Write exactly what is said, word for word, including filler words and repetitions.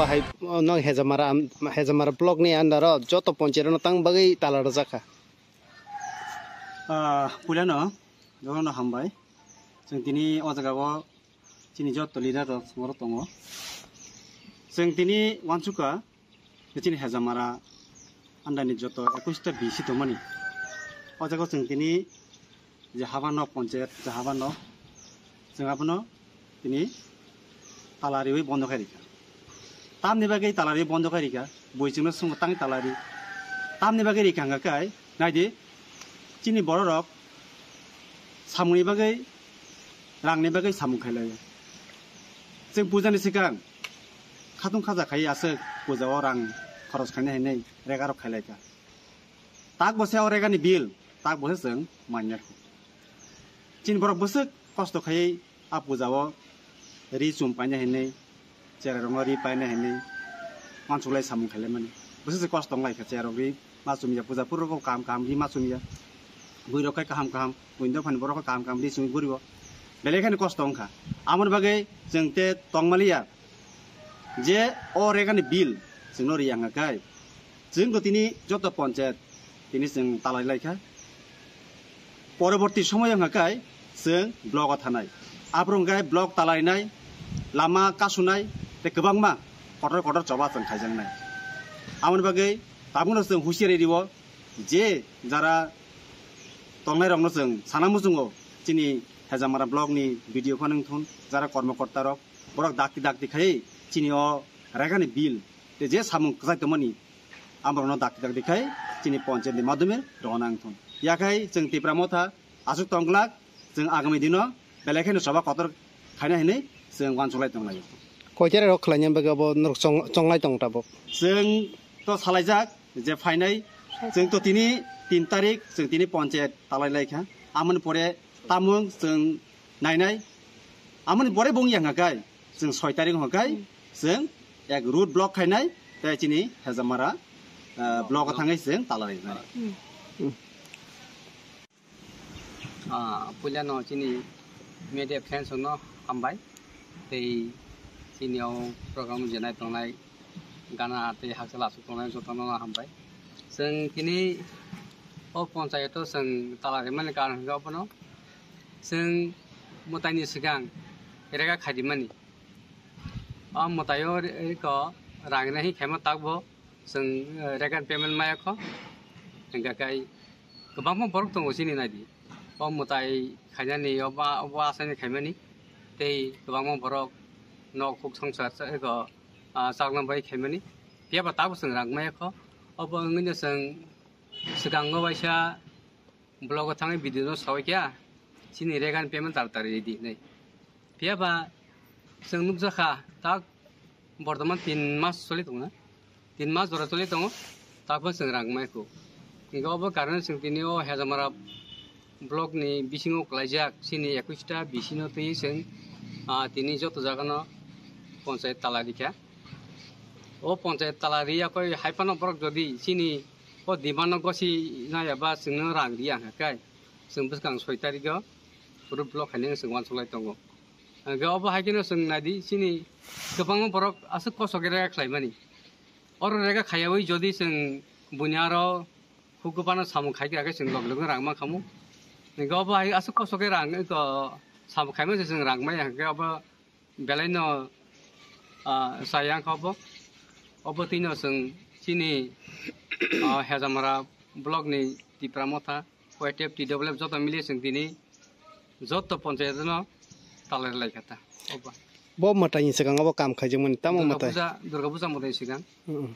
Hai, oh, no Hejamara, Hejamara block ni under o joto ponchero no tang bagwi tala rwjak kha. Ah, puilano, jotono hambai. Chwng tini o jaga o chini joto leader rok oro tongo. Chwng tini uansukha, chini Hejamara under ni joto ekwis ta B C tongmani. O jaga o chwng tini je haba nok ponchayat, je haba nok, chwng abono tini tala riwi bondo khai rikha. Tamni bagwi tala riwi bondo khai rikha, bui chwngno swngo tang tala ri. Tamni bagwi rikha hwnkha khe, naidi, chini bororok samungni bagwi, rangni bagwi samung khailaiya. Chwng pujani swkang khatung khaja khai aswk pujao rang khoros khainai hinwi regarok khailaikha. Tak bo se o regani bill, tak bo se chwng manya kho. Chini borok bwswk kosto khaiwi a pujao ri chum paina hinwi, cherai rokno ri paina hinwi, uansuklai samung khailaimani. Bwswk se kosto wnglaikha, cherai rok ri ma chumya, puja phuru rok kaham kaham ri ma chumya. Bui rok khai kaham kaham, buini dophani borok khai kaham kaham ri chumwi guribo. Belai kheno kosto wngkha. Amoni bagwi chwng te tongmaliya je o regani bill chwngno ri wngkha khai. Chwng to tini joto ponchayat tini chwng talai lai kha. Poroborti somoyo hwnkha khe chwng block o thanai. Aphuru hwnkhe block talainai, lama kasunai, tei kwbangma kotor kotor choba chwng khaijaknai. Aboni bagwi tabukno chwng husiari rio je jara tongnairokno chwng sana muchungo chini Hejamara block ni B D O phano wngthun, jara kormokorta rok borok dakti dakti khai chini o regani bill tei je samung kwchai tongmani amorokno dakti dakti khai chini ponchayat ni madhyome rwna wngthun. Yakhai chwng Tipra Motha aswk tongglak, chwng agami dino belai kheno choba kotor khaina hinwi chwng uansuklai tonglaio. Koichara rok khlaina bagwi abo norok chong-, chonglai tong tabuk. Chwng to salaijak je phainai, chwng to tini tin tarik, chwng tini ponchayat talai lai kha. Amoni pore tamung chwng nainai. Amoni pore bung yang hakai, chwng soi tarik hakai, chwng ek road block khainai, tei chini Hejamara, ah, block o thangwi chwng tala rinai. Ah, puilano chini media friends no hambai, tei chini o program jenai tongnai, gana tei hakchal aswk tongnai jotono hambai. Chwng tini o ponchayato chwng tala rimani karon hwnkhe abono chwng mwtaini swkang rega khaidimani. O mwtaio eko rang rehing khaima takbo chwng, eh, regan payment maya kho. Hwnkha khe kwbangma borok tongo chini naidi. O mwtai khainani, obo, obo asani khaimani. Tei kwbangma borok nok huk songsar eko, ah, chakna bai khaimani. Phiya ba tabuk chwng rang maya kho. Obo wngwi no chwng swkango waisa block o thangwi video no sawi kha. Chini regan payment tar tar di nai. Phiya ba chwng nukjakha tak bortoman tin mas choli tongo na. Tin mas jora choli tongo. Takbo chwng rang mai kho. Hwnkhe obo karone chwng tini o Hejamara block ni bisingo kwlaijak chini ekwis ta B C no twi chwng, ah, tini joto jaga no ponchayat tala rikha. O ponchayat tala riya koi hai phano borok jodi chini o demand no gosi naya ba chwngno rang riya hwnkha khe chwng bwskang soi tarik o road block khainai chwng uansuklai tongo. Hwnkhe obo hai kheno chwng naidi chini kwbangma borok aswk kosto khe rega khlaimani. Oro rega khaiyawi jodi chwng buini aro huk kwphano samung khai kha khe chwng log logno rang mankhamu. Hwnkhe obo hai aswk kosto khe rang eko samung khaima se chwng rang maya hwnkhe obo belaino, ah, chaya wngkha obo. Obo twino chwng chini, ah, Hejamara block ni Tipra Motha, Y T F, T W F joto mili chwng tini joto ponchayat no talai lai kha ta. Obo. Bo mwtai ni swkang obo kam khaijakmani tamo Durga mwtai? Puja, Durga Puja mwtai swkang. Mm.